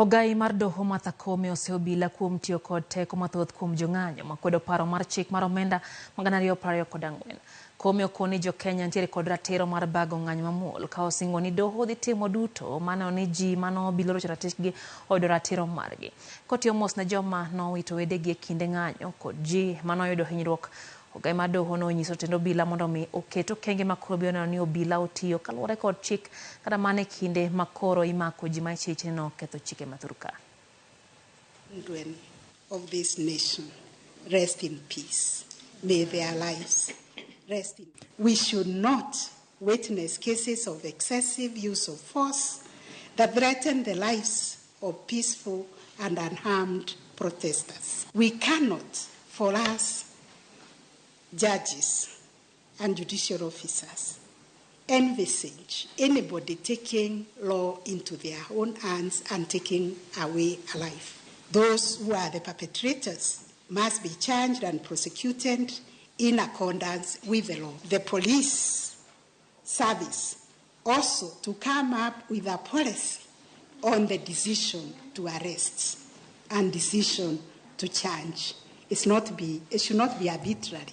Ogai mar doho Martha Koome oseyo obila kuom tiyo kod teko mathoth kuom jong'anyo makwedo paro mar chik mar omenda ma 2024. Koome okoni jo-Kenya nitiere kod ratiro mar bago ng'anyo mamuol ka osingo ni doho dhi timo duto maneno ni ji mano obila orocho ratichgi oyudo ratiro margi. Kotiyo mos ne joma nowito wedegi e kinde ng'anyo kod ji manoyudo hinyruok, ogai mar doho nonyiso tend obila mondo mi oket okenge makoro biro neno ni obila otiyo kaluwore kod chik kata mana e kinde makoro imako ji ma ichich ni noketho chike ma thur ka. Children of this nation rest in peace. May their lives rest in peace. We should not witness cases of excessive use of force that threaten the lives of peaceful and unarmed protesters. We cannot, for us judges and judicial officers, envisage anybody taking law into their own hands and taking away a life. Those who are the perpetrators must be charged and prosecuted in accordance with the law. The police service also to come up with a policy on the decision to arrest and decision to charge. It should not be arbitrary.